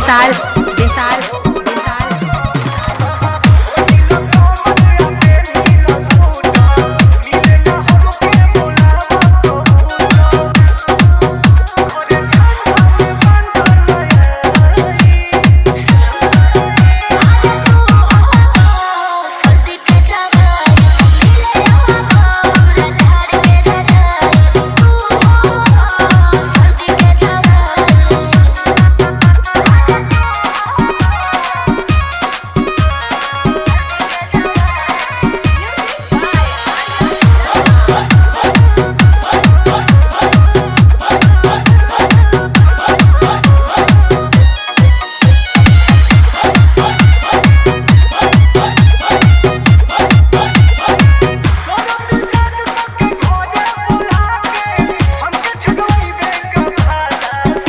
विशाल विशाल विशाल। सर्दी के दवाई मिले हमरा झाड़ के दवाई तू हो सर्दी के दवाई।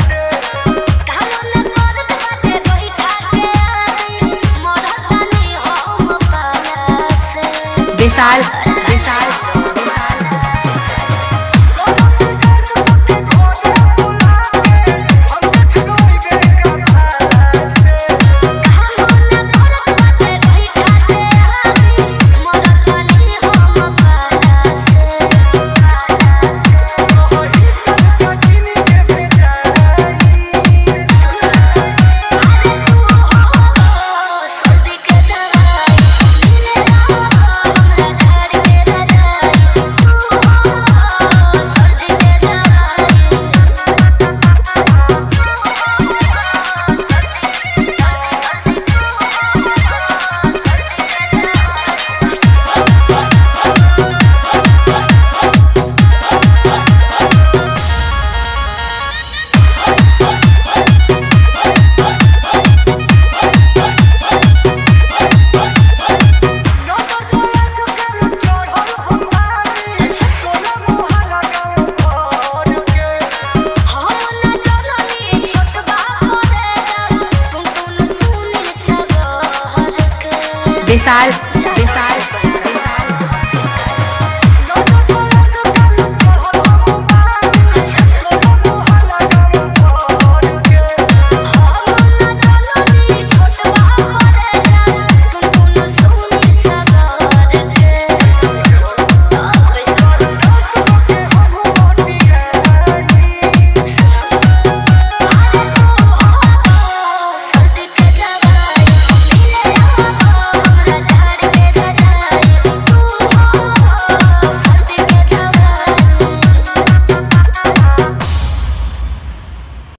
कालो न करत बाटे गोइठा के आरी मरतानी हम पाला से। विशाल विशाल विशाल। कालो न करत बाटे गोइठा के आरी मरतानी हम पाला से। अरे तू हो सर्दी के दवाई मिले हमरा झाड़ के दवाई तू हो सर्दी के दवाई। हम न जननी छोट बाबू रे तुम तुम सुनिल सगर के। विशाल